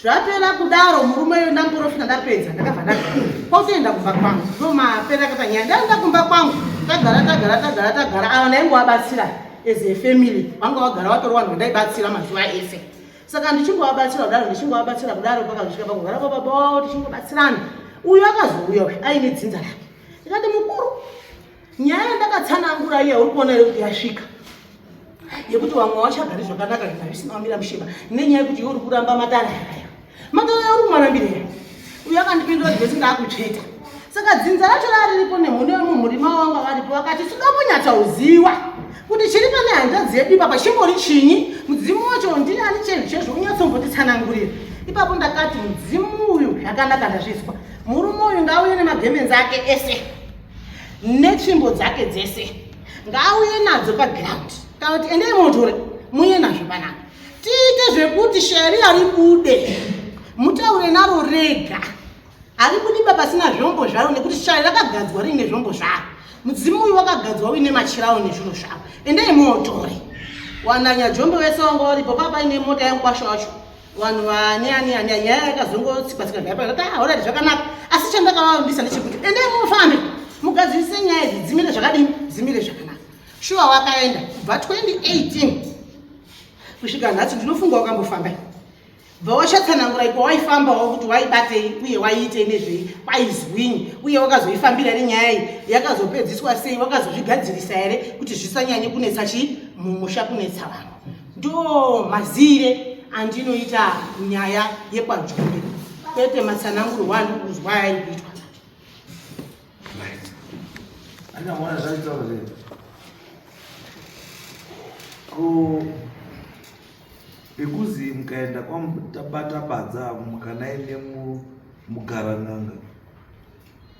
Zvapera kudaro murume uyu ndamuprofita ndapedza ndakabva ndagara kwakutoenda kumba kwangu. Ndo mapera akata nyaya. Ndaenda kumba kwangu tagara tagara tagara tagara ava ndaingovabatsira as a family vanga vagara vatori vanhu vandaibatsira mazuva ese. Saka ndichingovabatsira kudaro ndichingovabatsira kudaro pakazosvika pakugara kwababa wavo tichingobatsirana. Uyu akazouya uyu aine dzinza rake. Ndikati mukuru, nyaya yandakatsanangura iya uri kuona here kuti yasvika yekuti vamwe vachagari zvakanaka zvinhu zvisina kumira musheba nenyaya yekuti iwe uri kuramba matare aya matare uri kumarambira here? Uyu akandipindura kuti vese ndaakutsveta. Saka dzinza racho rariripo nemhune wemumhuri mavo vanga varipo vakati tinoda kunyatsa kuti chiri pane hanzvadzi yedu ipapa chimbori chinyi, mudzimu wacho ndiani chezvo chezvo unyatsombotitsanangurira. Ipapo ndakati mudzimu uyu zvakanaka ndazvizwa, murume uyu ngauye nemagemenzi ake ese netsvimbo dzake dzese ngauye nadzo paground, kana kuti endei motore muye nazvo panapa tiite zvekuti shari ribude. Mutaure naro rega. Haribudiba pasina zvombo zvaro nekuti shavi rakagadzwa riine zvombo zvaro. Mudzimu uyu wakagadzwa uine machirawo nezviro zvavo. Endai muotore. Wananya jombe vese wanga waripo papa ine mota yangukwasha wacho. Vanhu vane ani ani nyaya yakazongotsikwa tsika zvaipa ndati ah alright zvakanaka. Asi chandakavavimbisa ndechekuti endai mufambe mugadzirise nyaya idzi dzimire zvakadini dzimire zvakanaka. Shuwa wakaenda kubva 2018 kusvika nhasi ndinofunga wakambofamba. Bva wachatsanangura iko waifambawo kuti waibatei uye waiitei nezvei kwaizwinyi uye wakazoifambira here nyaya iyi yakazopedziswa sei wakazozvigadzirisa here kuti zvisanyanye kunetsa chii mumusha kunetsa vanhu. Ndo mazire andinoita nyaya yekwaJombe kwete matsanangurwo andiri kuzwa yairi kuitwa. Andamona zvaitaura zve. Ko Pekuzi mukaenda kwaMutabatabadza mukanai nemugaran'anga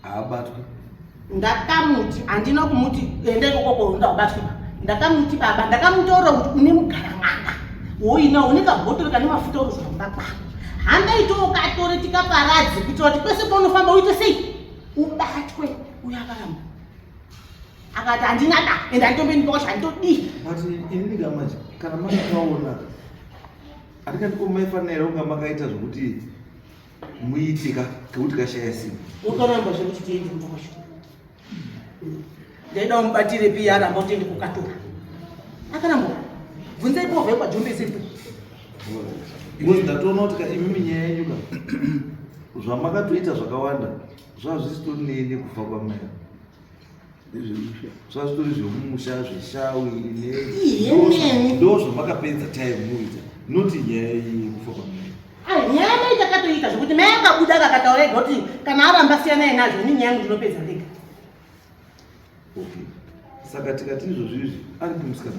haabatwi. Ndakamuti handina kumuti enda ikoko kwaunda ubatwi. Ndakamuti baba ndakamutaura kuti une mugaran'anga woinawo une kabhotoro kane mafuta uruzwa kumba kwako. Handai tookatore tikaparadze kuitira kuti kwese kwaunofamba uite sei ubatwe. Uyo akaramba. Akati handina da ende handitomboendi kwakasha handitodii. But ini ndikamanje kana makaona handikati ko maifanira here kunga makaita zvokuti muite ka kekuti kashaya simba. Wakaramba zvekuti tiende kumba kwacho. Ndaida umubatire piya aramba kuti tiende kukatora. Akaramba. Bvunzai povha yekwaJombe isiripo. Because ndatoona kuti ka imimi nyaya yenyu ka zvamakatoita zvakawanda zvazvisitori nekufa kwamai. Zvazvitori zvemumusha zveshawi ndo zvamakapedza time muita not nyaya yekufa kwamai. Ai, nyaya mai takatoita zvekuti mai akabuda akataura ega kuti kana aramba siyanai nazvo ini nyaya yangu ndinopedza ndega. Okay. Saka tikati izvozvi izvi ari kumusikana.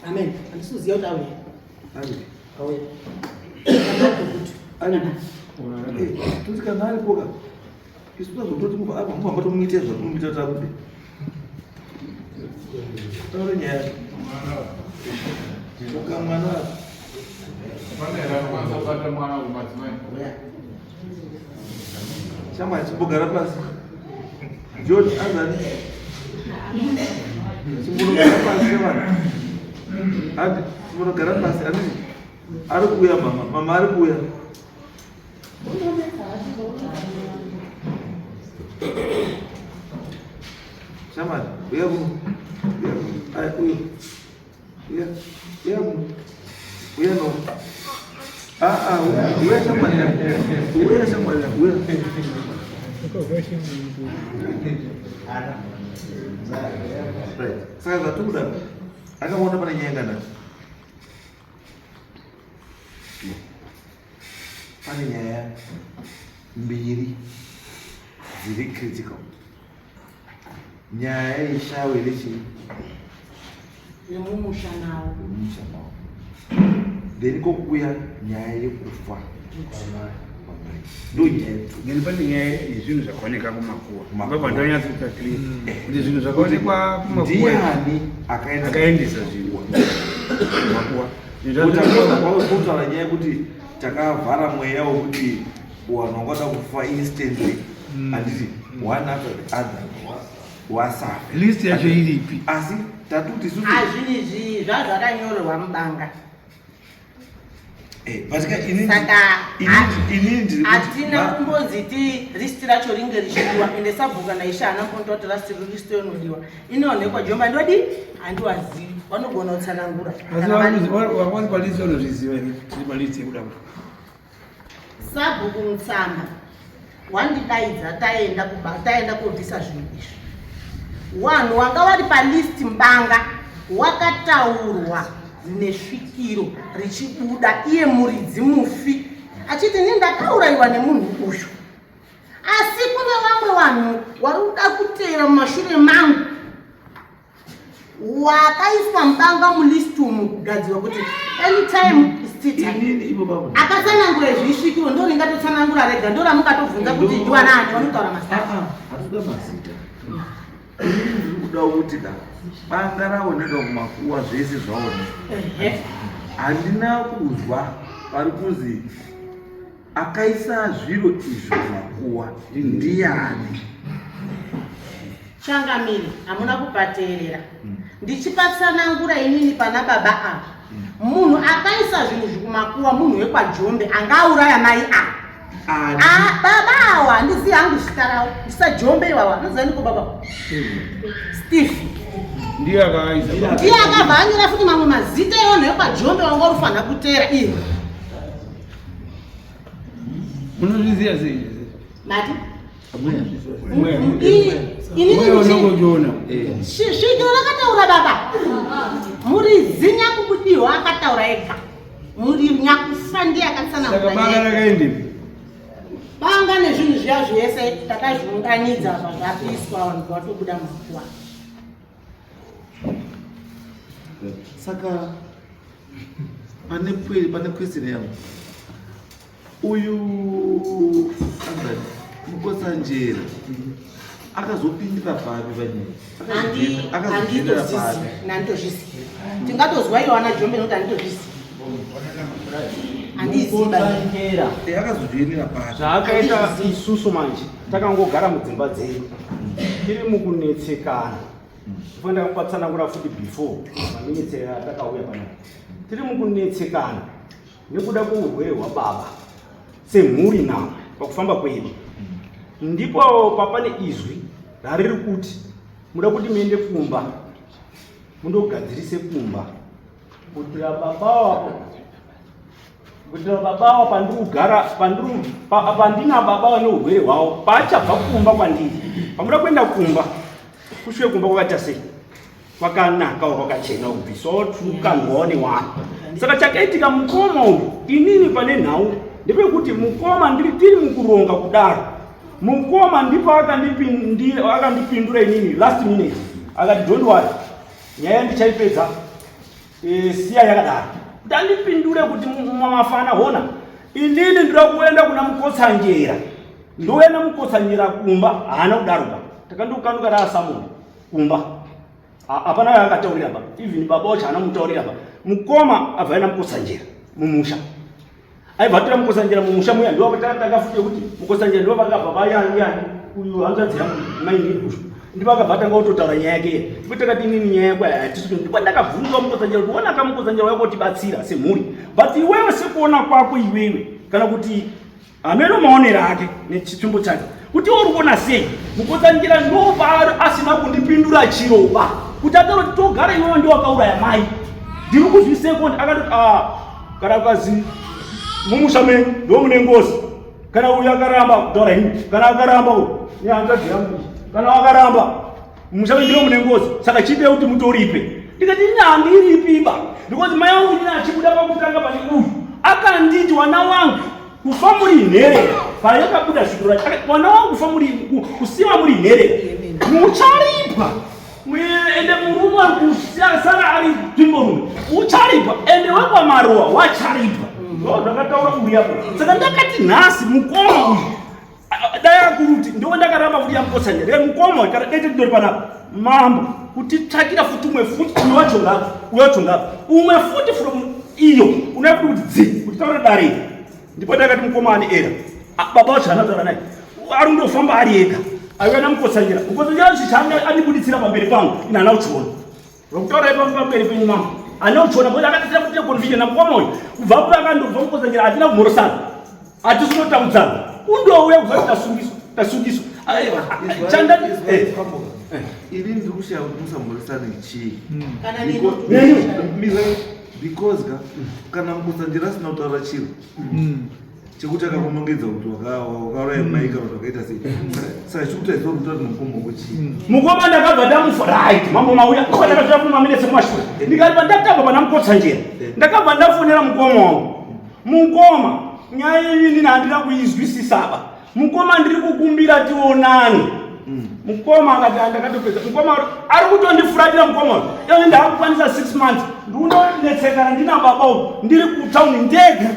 Amen. Handisi kuziva kuti auya. Ari. Auya. Ari. Toti kana aripo ka isu tazototi mubva apa mubva matomuita zvatinomuita tabude. Taure nyaya. Muka mwana. Pane here anokwanisa kubata mwana kumadzimai? Chama chimbogara pasi. George azani. Chimbonogara pasi shamwari. Ati chimbonogara pasi anditi ari kuuya mama, mama ari kuuya. Shamwari, uya kuno. Uya kuno. Ai uyo. Uya. Uya kuno. Uya no. Ah ah, uya, uya shamwari. Uya shamwari, uya. Right. Saka zvatikuda akaona pane nyaya ngana. Pane nyaya mbiri dziri critical. Nyaya yeshawe rechii? Yemumusha nawo. Yemumusha nawo. Then kokuya nyaya yekufa kwamai. Ndo nyaya. Then pane nyaya yezvinhu zvakaoneka kumakuwa. Ndobva ndanyatsoita clear kuti zvinhu zvakaonekwa kumakuwa. Ndiani akaendesa zvinhu kumakuwa? Kutaura nyaya yekuti takavhara mweya wekuti vanhu vangada kufa instantly handiti one after the other wasafa. List yacho iripi? Asi tatuti isusu Azvinhu izvi zvazvakanyorerwa mubanga. But ka inini Saka inini ndiri kuti hatina kumbonzi ti list racho ringe richidiwa ende sabhuku kana ishe haana kumbondiwa kuti list list inodiwa. Inoonekwa Jomba ndodi handiwazivi vanogona kutsanangura. Asi vari palist vanozviziva here tiri palist yekuda kufa? Sabhuku Mutsamba wandidaidza taenda kuba taenda kobvisa zvinhu izvi. Vanhu wanga vari palist mbanga wakataurwa nesvikiro richibuda iye muridzi mufi achiti ini ndakaurayiwa nemunhu uyu asi kune vamwe vanhu vari kuda kuteera mumashure mangu wakaiswa mubanga mulist umu kugadzirwa kuti anytime is tea time. Inini ivo baba. Akatsanangura izvi isvikiro ndo ringatotsanangura rega ndo ramungatobvunza kuti ndiwanani vanotaura mazita. Ah, ah, hatikuda mazita. Inini ndiri kuda kuti ka banga raoneka kumakuwa zvese zvaoneka. Ehe. Handina kuzwa pari kuzi Akaisa zviro izvi kumakuwa ndiyani? Changamire, hamuna kupateerera. Ndichipatsanangura inini pana baba ava. Munhu akaisa zvinhu zvikumakuwa munhu wekwaJombe anga auraya mai ava. Ani? Ah, baba awa handizivi hangu zita ravo. Ndisajombe iwawa. Anoziva ndiko baba. Steve. Ndiye akaisa. Ndiye akabva anyora futi mamwe mazita evanhu vekwaJombe vanga uri kuteera iye. Munozviziva sei? Mati? Mweya unongochiona. Svikiro rakataura baba. Muridzi nyakubudiwa akataura ega. Muri nyakufa ndiye Saka akatsanangura banga nyaya. rakaendepi? Banga nezvinhu zviya zvese takazviunganidza zvapiswa vanhu vatobuda mumakuwa. Saka pane pwere pane question yangu. Uyu anzani Mukotsanjera akazopindira papi panyaya? Akazopindira papi? Handitozvizivi, nanditozvizivi. Tingatozwa iwo ana Jombe nokuti handitozvizivi. Handizivi. Mukotsanjera Eh, akazojoinera papi? Zvaakaita isusu manje takangogara mudzimba dzedu tiri mukunetsekana. Kufanira kupatsanangura futi before maminitsi atakauya panapa. Tiri mukunetsekana nekuda kweurwere hwababa semhuri now pakufamba kwedu. Ndipo papane izwi rariri kuti muda kuti muende kumba mundogadzirise kumba kuitira baba wako kuitira baba ava pandiri kugara pandiri pandina baba vane urwere hwavo paachabva kumba kwandiri pamuda kuenda kumba kusvike kumba kwakaita sei kwakanaka kwakachena kubvisawo tukandwawo newanhu. Saka chakaitika mukoma uyu inini pane nhau ndepekuti mukoma ndiri tiri mukuronga kudaro mukoma ndipo akandipindura inini last minute akati don't worry nyaya ndichaipedza e, siya yakadaro kuti andipindure kuti mafana hona inini ndinoda kuenda kuna Mukotsanjera ndoenda Mukotsanjera kumba haana kudaroba takandokanduka raasamoni kumba hapana yaakataurira ba even baba wacho haana mutaurira ba mukoma abva aenda Mukotsanjera mumusha aibva atora Mukotsanjera mumusha muya ndo takatanga futi yekuti Mukotsanjera ndo vakabva vayani uyu hanzvadzi yangu mainini uyu ndipo akabva atanga kutotaura nyaya yake iye ndipo takati inini nyaya yako hatisi ndipo ndakabvunzwa Mukotsanjera kuti ona ka Mukotsanjera wako tibatsira semhuri but iwewe sekuona kwako iwewe kana kuti hameno maonero ake nechitsvimbo chake kuti uri kuona sei Mukotsanjera ndo paari asina kundipindura chiroba kuti ataura kuti togara iwewe ndiwo wakauraya mai ndiri kuzvisekondi akatoti a kana ukazi mumusha menyu ndo mune ngozi kana uyu akaramba kutaura ini kana akaramba uyu nehanzvadzi yangu iyi kana wakaramba mumusha menyu ndo mune ngozi saka chiitei kuti mutoripe ndikati ini handiripiba because mai vangu ini achibuda pakutanga pane uyu akanditi wana wangu kufa muri nherera payakabuda zvikuru racho akati wana wangu kufa muri kusiwa muri nherera mucharipwa ende murume ari kusara ari tsvimborume ucharipwa ende wekwamaruwa wacharipwa ndo zvakataura uriyapo. Saka ndakati nhasi mukoma uyu dai akuruti ndiwo ndakaramba kuti yaMukotsanjera ndikati mukoma uyu kana dete titori panapa mambo kutitsvakira futi umwe futi uyu wacho ngabva uyu wacho ngabva umwe futi from iyo unoya futi kuti dzi kuti taura dare iri ndipo ndakati mukoma ane era baba wacho haana kutaura naye ari kundofamba ari ega aiuya naMukotsanjera. Mukotsanjera chicha andibuditsira pamberi pangu ini haana kuchiona rokutaura ipapo pamberi penyu mambo haana kuchiona because akatitsira kuti confusion namukoma uyu kubva paakandobva Mukotsanjera hatina kumhorosana hatisi kunotambudzana undouya kuzoti tasungiswa tasungiswa chanda Ini ndiri kushaya kuti musamhoresane chii. Kana Because ka kana Mukotsanjera asina kutaura chiro chekuti akakunongedza kuti wakauraya mai kana kuti wakaita sei saka chikutaridza kuti utaura mukoma wako chii? Mukoma ndakabva ndamufa right mambo mauya ndakabva ndafuna maminitsi kumashure ndikabva ndatamba pana Mukotsanjera ndakabva ndafonera mukoma wangu mukoma nyaya iyi nini handina kuizwisisaba mukoma ndiri kukumbira tionane. Mukoma akati ndakatopedza mukoma ari kutondifuratira mukoma uyu iye ndaakukwanisa 6 months ndinonetsekana ndina baba uyu ndiri kutauni ndega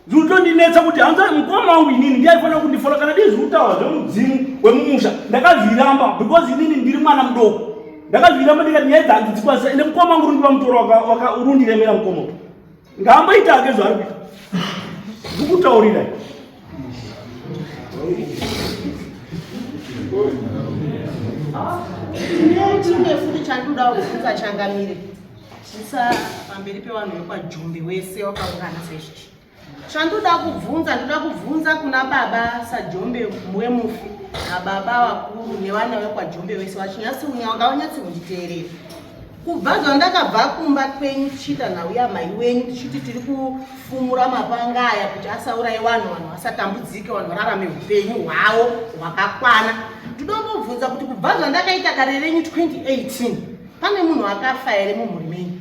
zvitondinetsa kuti hanza mukoma wangu inini ndiye aifanira kundifola kana dii zviri kutaura zvemudzimu wemumusha ndakazviramba because inini ndiri mwana mudoko ndakazviramba ndikati nyaya dzangu dzikwanisa ende mukoma wangu uri kundipa mutoro uri kundiremera mukoma uyu ngaamboita ake zvaari kuita. Ndikukutaurira. Chimwe futi chandinoda kubvunza changamire. Chisa pamberi pevanhu vekwaJombe wese wakaungana saizvizvi. Chandoda kubvunza, ndoda kubvunza kuna baba saJombe wemufi nababa vakuru nevana vekwaJombe vese vachinyatsongavanyatse kunditeerera. Kubva zvandakabva kumba kwenyu tichiita nhau yamai wenyu tichiti tiri kufumura mapanga aya kuti asauraye vanhu, vanhu vasatambudzike, vanhu vararame upenyu hwavo hwakakwana. Ndoda kubvunza kuti kubva zvandakaita dare renyu 2018 pane munhu akafa here mumhuri menyu?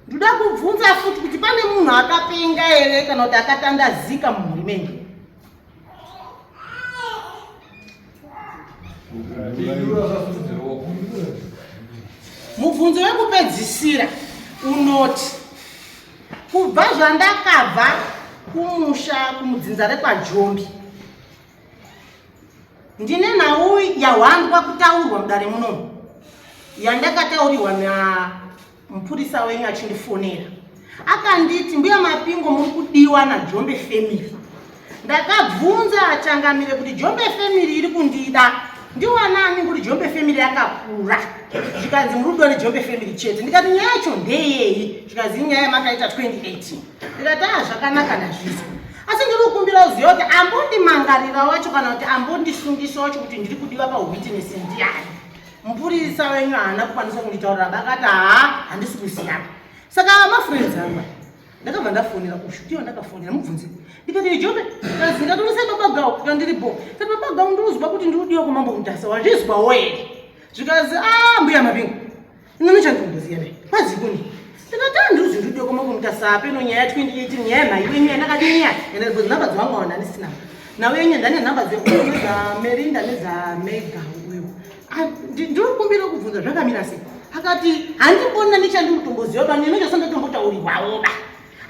Ndoda kubvunza futi kuti pane munhu akapenga here kana kuti akatandazika mumhuri menyu? Mubvunzo wekupedzisira unoti kubva zvandakabva kumusha kumudzinza rekwaJombi Ndine nhau yahwandwa kutaurwa mudare munomu yandakataurirwa namupurisa wenyu achindifonera akanditi mbuya mapingo muri kudiwa najombe family ndakabvunza achangamire kuti jombe family iri kundida ndiwanani kuti jombe family yakakura zvikanzi muri kudiwa nejombe family chete ndikati nyaya yacho ndeyei zvikanzi inyaya yamakaita 2018 ndikati a ah, zvakanaka ndazvizwa asi ndiri kukumbira uziva kuti ambondimangarira wacho kana kuti ambondisungisa wacho kuti ndiri kudiwa pawitness ndiani mupurisa wenyu haana kukwanisa kunditaurira bakati haa handisi kuziva saka mafriends angu ndakabva ndafonera kushu ndiyo ndakafonera mubvunze ndikati jombe kazi ndatorisai baba gau kandiri bo saka baba gau ndinozwa kuti ndiri kudiwa kwamambo mutasa wazvizwawo here zvikazi a ah, mbuya mapingo Inini chandinongoziva dai kwazi kuni ndikati handiuzi ndidoko kwamambo mutasa peno nyaya ya 2018 nyaya yemhai wenyu yandakadinya ende because nhamba dzavangu ava ndandisina nhau yenyu ndane nhamba dzeDzamerinda nedzamega uyu ndiri kumbira kubvunza zvakamira sei akati handibona nechandiri kutomboziva ba nini chasandatombotauriwawo ba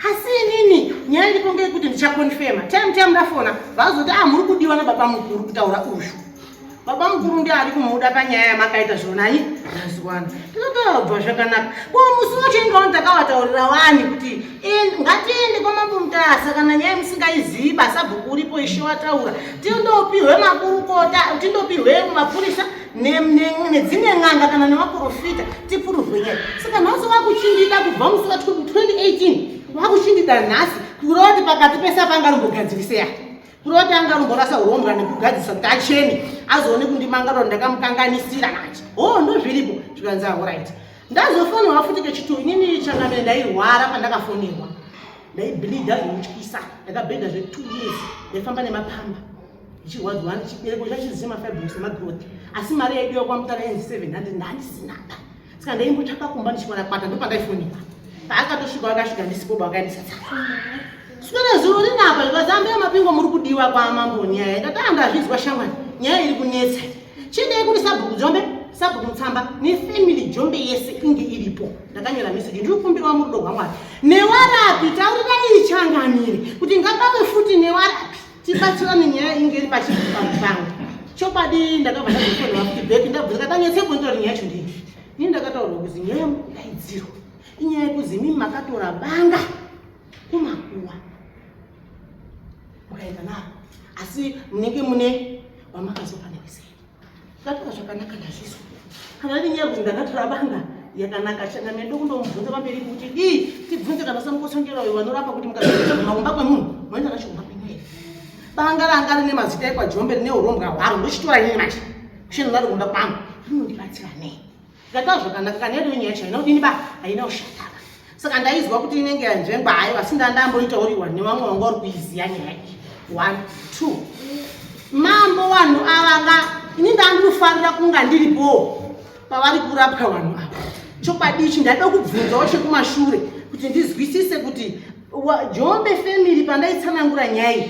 asi inini nyaya iripo ngeyekuti ndichakonfema time time ndafona vazoti ah muri kudiwa nababa mukuru kutaura uzvu baba mukuru ndiye ari kumuda panyaya yamakaita zvonai mazuva ano tinotobva zvakanaka ko musi wacho inga wani takavataurira wani kuti ngatiende kwamambo mutasa kana nyaya musingaizivi basa bhuku uripo ishe wataura tindopihwe makurukota tindopihwe mapurisa nedzimwe n'anga kana nemaprofita tipururwe nyaya saka nhasi wakuchindida kubva musi wa 2018 wakuchindida nhasi kureva kuti pakati pese apa angarumbogadziriseya kureva kuti angarumborasa urombwa nekugadzirisa kuti achene azoone kundimangarwa ndakamukanganisira manje ho oh, ndozviripo zvikanzi ahorit ndazofonerwa futi kechito inini changamire ndairwara pandakafonerwa ndaibleeda zvinotyisa ndakabhedha zve two years ndaifamba nemapamba ndichirwadziwa chibereko chachizi chemafibros nemagrowth asi mari yaidiwa kwamutara yainzi 700 ndandisina pa saka ndaimbotsvaka kumba ndichikwarakwata ndopandaifonera paakatosvika akasvika ndisipo bakaendesa tsaka swera zuro rinapa zvikanzi ambuya mapingo muri kudiwa kwamambo nyaya ndati andazvizwa shamwari nyaya iri kunetsa chidei kuti sabhuku jombe sabhuku mutsamba nefamily jombe yese inge iripo ndakanyora meseji ndiri kukumbirawo murudo rwamwari newarapi taurirai changamire kuti ngapawe futi newarapi tibatsirane nyaya inge iri pachipamwe chokwadi ndakabva ndazofonera futi back ndabvunza katanyetse kuonera kuti nyaya yacho ndii ini ndakataurwa kuzi nyaya yamudaidzirwa inyaya yekuzi imimi makatora banga kumakuwa mukaenda naro asi munenge mune wamakazopa newisei Ndakatora zvakanaka ndazvizwa. Kana iri nyaya yekuti ndakatora banga yakanaka changa nedu kundomubvunza pamberi kuti dii tibvunze kana samukotsongera uyo vanorapa kuti mukazaa kumba kwemunhu moenda nacho kumba kwenyu here banga ranga rine mazita ekwajombe rine urombwa hwaro ndochitora inini manje kushenda naro kumba kwangu rinondibatsira nei Ndakataura zvakanaka kana iriyo nyaya yacho haina kudini ba haina kushata ba saka ndaizwa kuti inenge yanzvengwa hayo asi ndandamboitauriwa nevamwe vanga vari kuiziya nyaya iyi one two mambo vanhu ava nga ini ndandirufarira kunga ndiripowo pavari kurapwa vanhu ava chokwadi ichi ndaida kubvunzawo chekumashure kuti ndizwisise kuti jombe family pandaitsanangura nyaya iyi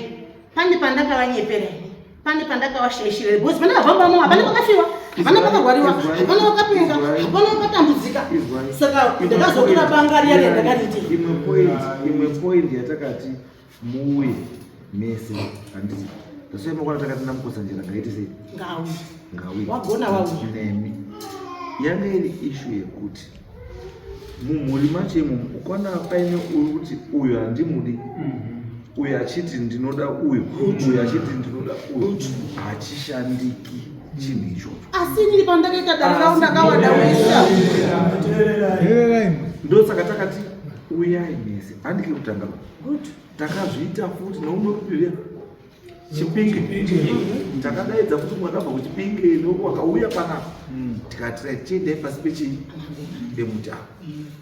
pane pandakavanyepera ini pane pandakavashaishira because pandakavamba mo hapana pakafiwa hapana pakarwariwa hapana vakapenga hapana vakatambudzika saka ndakazotora banga riya riya ndakariite imwe point yatakati muuye mese handiti tasai makwana takati namukotsanjera ngaite sei ngauye ngauye wagona wauya nemi yanga iri issue yekuti Mumhuri macho imomo ukwana paine uri kuti uyu handimudi, uyu achiti ndinoda uyu, uyu achiti ndinoda uyu, hachishandiki chinhu ichocho. Asi inini pandakaita dare ravo ndakawada wesa. Ndosaka takati uyai mese, handike kutanga. Takazviita futi neumwe kupi Chipinge. Takadaidza futi umwe akabva kuChipinge neuko akauya panapa, tikati right, chiendai pasi pechii, pemuti apo.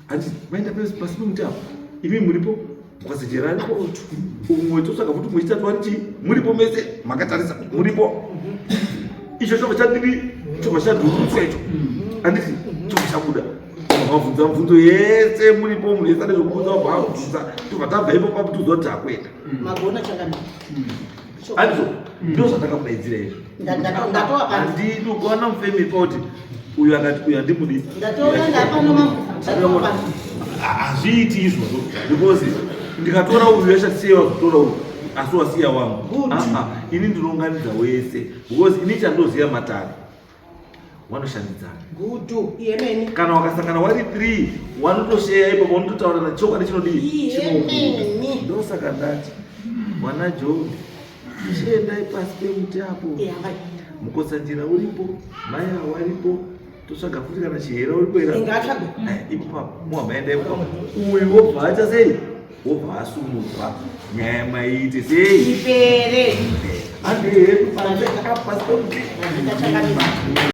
Handiti maenda pasi pemuti apo, imi muripo, mukasejera aripo, umwe totsvaga futi umwe chitatu ari chii, muripo mese makatarisa, muripo. Icho chobva chadini, chobva chadhurutswa icho, handiti chobva chabuda. Mabvunza mubvunzo yese muripo, munhu yese ane zvokubvunza wabva abvunza, tobva tabva ipo papo toziva kuti takuenda. Magona changamire. Handizvo ndo zvatakakudaidzira izvo. Ndatova pano. Handidi ukaona mufemi pakuti uyu akati uyu handimudi. Ndatoona ndapano mambo. Ndatova pano. Hazviiti izvozvo because ndikatora uyu yachasiya wazotora uyu asi wasiya wangu. Good. Ah, ah, ini ndinounganidza wese because ini chandoziva matare wanoshandidzana. Gudu iyemeni. Kana wakasangana wari 3 wanotosheya ipapo, wanototaurana chokwadi chinodii. Iyemeni. Ndosaka ndati mwana John, chiendai pasi pemuti apo. Mukotsanjera uripo, mai avo aripo, totsvaga futi kana Chihera uripo here. Ingatsvagwe. Ipapo muhamaenda ipapo, uyu wobva aita sei, wobva asumudzwa, nyaya maiite sei? Ipere. Handei hedu panze pasi pemuti. Ndachakadii.